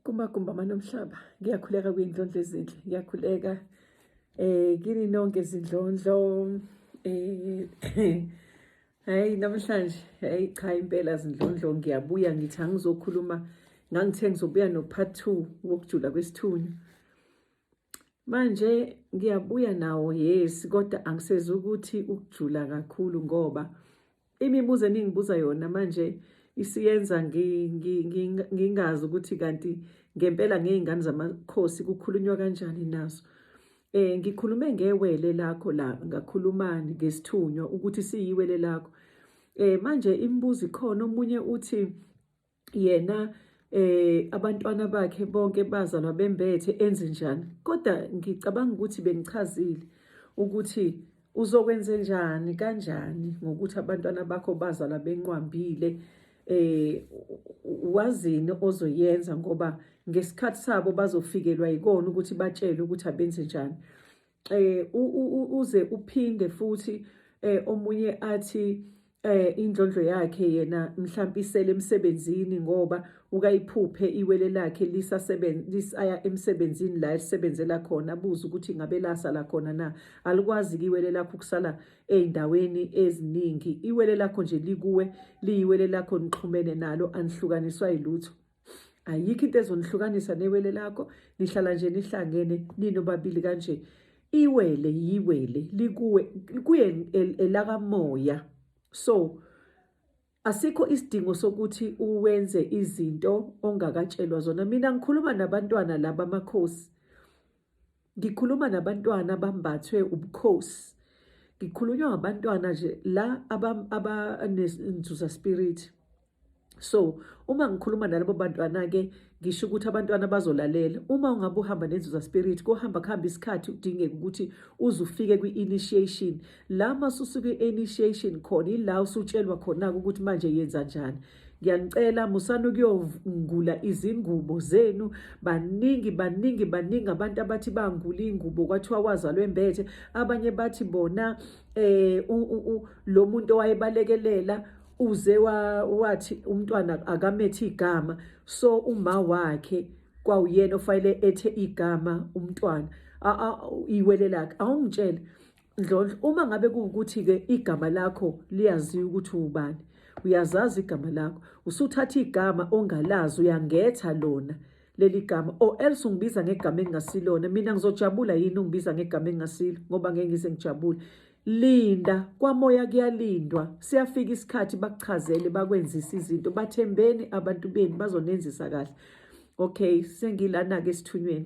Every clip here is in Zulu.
Kumagumbi amane omhlaba ngiyakhuleka kwiy'ndlondlo ezinhle, ngiyakhuleka kini nonke zindlondlo. Hayi namhlanje, hayi cha impela zindlondlo, ngiyabuya ngithi angizokhuluma, ngangithe ngizobuya no-part 2 wokujula kwesithunywa. Manje ngiyabuya nawo, yes, kodwa angisezi ukuthi ukujula kakhulu ngoba imibuzo eningibuza yona manje isiyenza ngingazi ukuthi kanti ngempela ngey'ngane zamakhosi kukhulunywa kanjani nazo. Ngikhulume ngewele lakho la, ngakhulumani ngesithunywa ukuthi siyiwele lakho. Manje imibuzo ikhona, omunye uthi yena abantwana bakhe bonke bazalwa bembethe, enze njani? Kodwa ngicabanga ukuthi bengichazile ukuthi uzokwenze njani kanjani ngokuthi abantwana bakho bazalwa benqwambile, wazini ozoyenza ngoba ngesikhathi sabo bazofikelwa yikona ukuthi batshelwe ukuthi abenze njani. Uze uphinde futhi omunye athi indlondlo yakhe yena mhlawumbe isele emsebenzini ngoba ukayiphuphe iwele lakhe lisasebenza lisaya emsebenzini la elisebenzela khona, abuze ukuthi ngabe lasala khona na. Alikwazi iwele lakho ukusala ey'ndaweni eziningi, iwele lakho nje likuwe, liyiwele lakho, nixhumene nalo, anihlukaniswa yilutho. Ayikho into ezonihlukanisa newele lakho, nihlala nje nihlangene ninobabili kanje. Iwele yiwele likuwe, kuye elakamoya. So asikho isidingo sokuthi uwenze izinto ongakatshelwa zona. Mina ngikhuluma nabantwana laba amakhosi, ngikhuluma nabantwana abambathwe ubukhosi, ngikhulunywa ngabantwana nje la abanenzuza spirit. So uma ngikhuluma nalabo bantwana-ke ngisho ukuthi abantwana bazolalela. Uma ungabe uhamba nenzuza spirit, kuhamba kuhamba isikhathi udingeke ukuthi uze ufike kwi-initiation. La masusuke kwi-initiation khona ila usutshelwa khona-ke ukuthi manje yenza njani. Ngiyanicela musani ukuyongula izingubo zenu. Baningi baningi baningi abantu abathi bangula iy'ngubo kwathiwa wazalwa embethe, abanye bathi bona lo muntu owayebalekelela uze wathi umntwana akamethe igama, so uma wakhe kwawuyena ofanele ethe igama umntwana iwele lakhe. Awungitshele Ndlondlo, uma ngabe kuwukuthi-ke igama lakho liyaziwa ukuthi uwubani, uyazazi igama lakho, usuthatha igama ongalazi uyangetha lona leli gama, or else ungibiza ngegama engingasilona. Mina ngizojabula yini ungibiza ngegama engingasilo? Ngoba ngeke ngize ngijabule. Linda, kwamoya kuyalindwa, siyafika isikhathi bakuchazele, bakwenzise izinto. Bathembeni abantu benu, bazonenzisa kahle. Okay, sengilana-ke esithunyweni.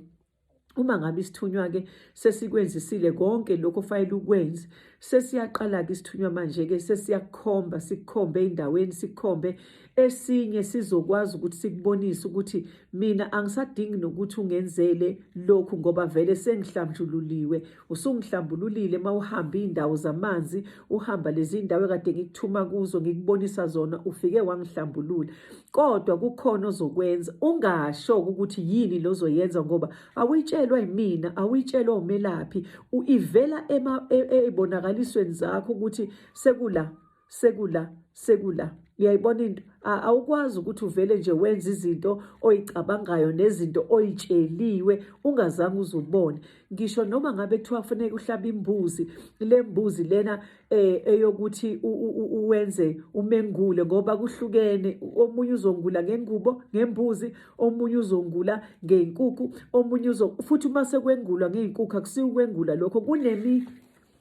Uma ngabe isithunywa-ke sesikwenzisile konke lokho ofanele ukwenze, sesiyaqala-ke isithunywa manje-ke sesiyakukhomba, sikukhombe ey'ndaweni, sikukhombe esinye sizokwazi ukuthi sikubonise ukuthi mina angisadingi nokuthi ungenzele lokhu ngoba vele sengihlamjululiwe. Usungihlambululile uma uhamba iy'ndawo zamanzi, uhamba lezi ndawo ekade ngikuthuma kuzo ngikubonisa zona, ufike wangihlambulula. Kodwa kukhona ozokwenza, ungasho ukuthi yini lo ozoyenza ngoba awuyitshelwa yimina, awuyitshelwa umelaphi, ivela ey'bonakalisweni zakho ukuthi sekula sekula sekula. Uyayibona into, awukwazi ukuthi uvele nje wenze izinto oyicabangayo nezinto oyitsheliwe ungazange uzubone. Ngisho noma ngabe kuthiwa kufanele uhlabe imbuzi, le mbuzi lena eyokuthi uwenze umengule, ngoba kuhlukene, omunye uzongula ngengubo ngembuzi, omunye uzongula ngenkukhu, omunye uzo futhi uma sekwengulwa ngey'nkukhu akusiwo ukwengula lokho, kunemi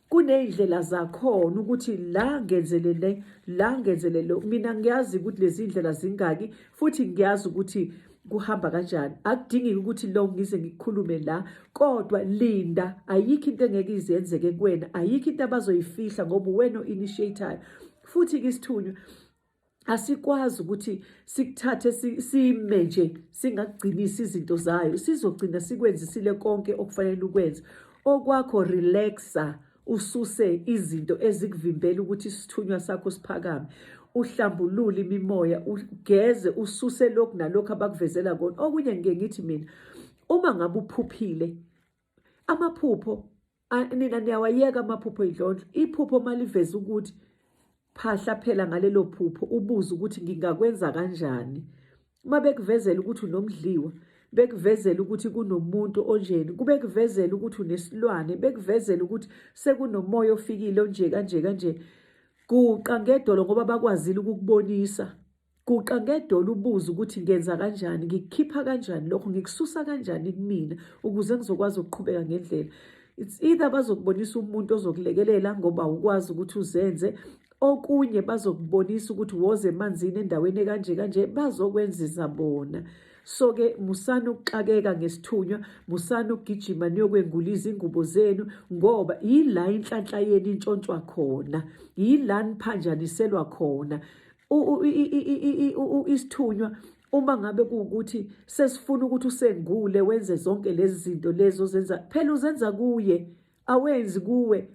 kuney'ndlela zakhona ukuthi la ngenzele le, la ngenzele lo. Mina ngiyazi ukuthi lezi ndlela zingaki futhi ngiyazi ukuthi kuhamba kanjani. Akudingeki ukuthi lo ngize ngikukhulume la, kodwa linda, ayikho into engeke izenzeke kuwena, ayikho into abazoyifihla ngoba uwena o-initiatayo. Futhi-ke isithunywa asikwazi ukuthi sikuthathe sime nje singakugcinisi izinto zayo, sizogcina sikwenzisile konke okufanele ukwenze. Okwakho relaxa, ususe izinto ezikuvimbela ukuthi isithunywa sakho siphakame, uhlambulule imimoya, ugeze, ususe lokhu nalokhu abakuvezela kona. Okunye ngike ngithi mina, uma ngabe uphuphile amaphupho, nina niyawayeka amaphupho ey'ndlondlo. Iphupho uma liveza ukuthi phahla phela ngalelo phupho, ubuze ukuthi ngingakwenza kanjani. Uma bekuvezela ukuthi unomdliwa, Bekuvezela ukuthi kunomuntu onjeni, kubekuvezela ukuthi unesilwane, bekuvezela ukuthi sekunomoya ofikile onje kanje kanje. Guqa ngedolo ngoba bakwazile ukukubonisa. Guqa ngedolo ubuze ukuthi ngenza kanjani, ngikukhipha kanjani lokho, ngikususa kanjani kumina ukuze ngizokwazi ukuqhubeka ngendlela. It's either bazokubonisa umuntu ozokulekelela ngoba ukwazi ukuthi uzenze, okunye bazokubonisa ukuthi woze emanzini endaweni ekanje kanje, bazokwenzisa bona. So-ke musani ukuxakeka ngesithunywa, musani ukugijima niyokwengula izingubo zenu ngoba yila inhlanhla yenu intshontshwa khona, yila niphanjaniselwa khona. Isithunywa uma ngabe kuwukuthi sesifuna ukuthi usengule wenze zonke lezi zinto lezi ozenza, phela uzenza kuye, awenzi kuwe,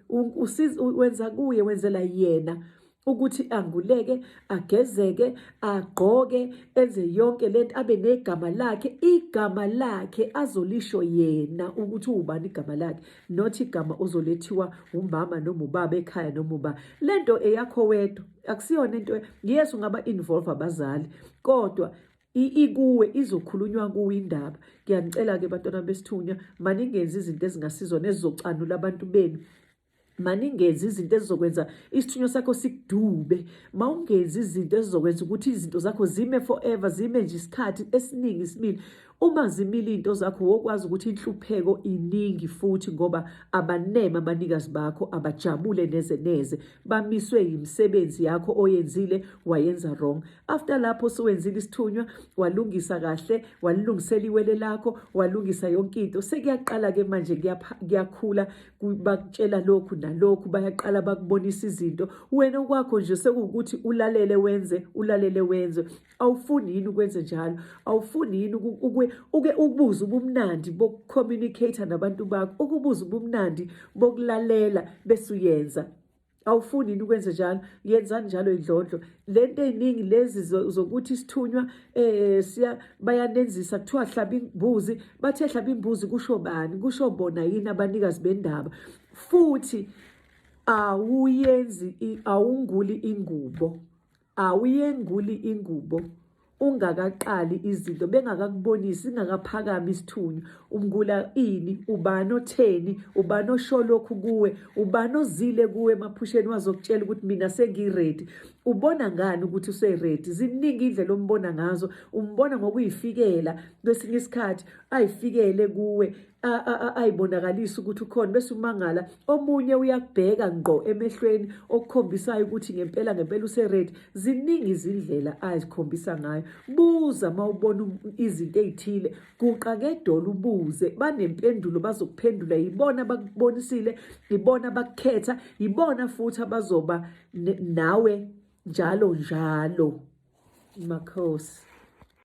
wenza kuye, wenzela yena ukuthi anguleke, agezeke, agqoke, enze yonke lento, abe negama lakhe, igama lakhe azolisho yena ukuthi uwubani igama lakhe, not igama ozolethiwa umama noma ubaba ekhaya noma uba. Lento eyakho wedwa, akusiyona into. Yes, ungaba involve abazali, kodwa ikuwe, izokhulunywa kuwe indaba. Ngiyanicela-ke bantwana besithunywa, maningenzi izinto ezingasizona ezizocanula abantu benu, maningenzi izinto ezizokwenza isithunywa sakho sikudube, mawungenzi izinto ezizokwenza ukuthi izinto zakho zime forever, zime nje isikhathi esiningi simile. Uma zimile izinto zakho, wokwazi ukuthi inhlupheko iningi futhi ngoba abaneme abanikazi bakho, abajabule neze neze, bamiswe yimisebenzi yakho oyenzile wayenza wrong. After lapho suwenzile isithunywa, walungisa kahle, walilungisela iwele lakho, walungisa yonke into, sekuyaqala ke manje kuyakhula, bakutshela lokhu nalokhu, bayaqala bakubonisa izinto. Wena okwakho nje sekuwukuthi ulalele wenze, ulalele wenze. Awufuni yini ukwenze njalo? Awufuni yini uke ubuze ubumnandi bokucommunicate nabantu bakho, ukubuza ubumnandi bokulalela bese uyenza? Awufuni yini ukwenze njalo? Yenzani njalo indlondlo. Lento eziningi lezi zokuthi isithunywa siya bayanenzisa, kuthiwa hlaba imbuzi, bathe hlaba imbuzi, kusho bani? Kusho bona yini abanikazi bendaba? Futhi awuyenzi, awunguli ingubo, awuyenguli ingubo ungakaqali izinto, bengakakubonisi, ingakaphakami isithunywa. Umngula ini? Ubani otheni? Ubani osho lokhu kuwe? Ubani ozile kuwe emaphusheni wazokutshela ukuthi mina sengiready? Ubona ngani ukuthi useready? Ziningi indlela ombona ngazo. Umbona ngokuyifikela kwesinye isikhathi, ayifikele kuwe, ayibonakalisa ukuthi ukhona, bese umangala. Omunye uyakubheka ngqo emehlweni, okukhombisayo ukuthi ngempela ngempela useready. Ziningi izindlela azikhombisa ngayo. Buza uma ubona izinto ey'thile, guqa ngedolo ubuze, banempendulo, bazokuphendula. Yibona abakubonisile, yibona abakukhetha, yibona futhi abazoba nawe njalo njalo. Makhosi.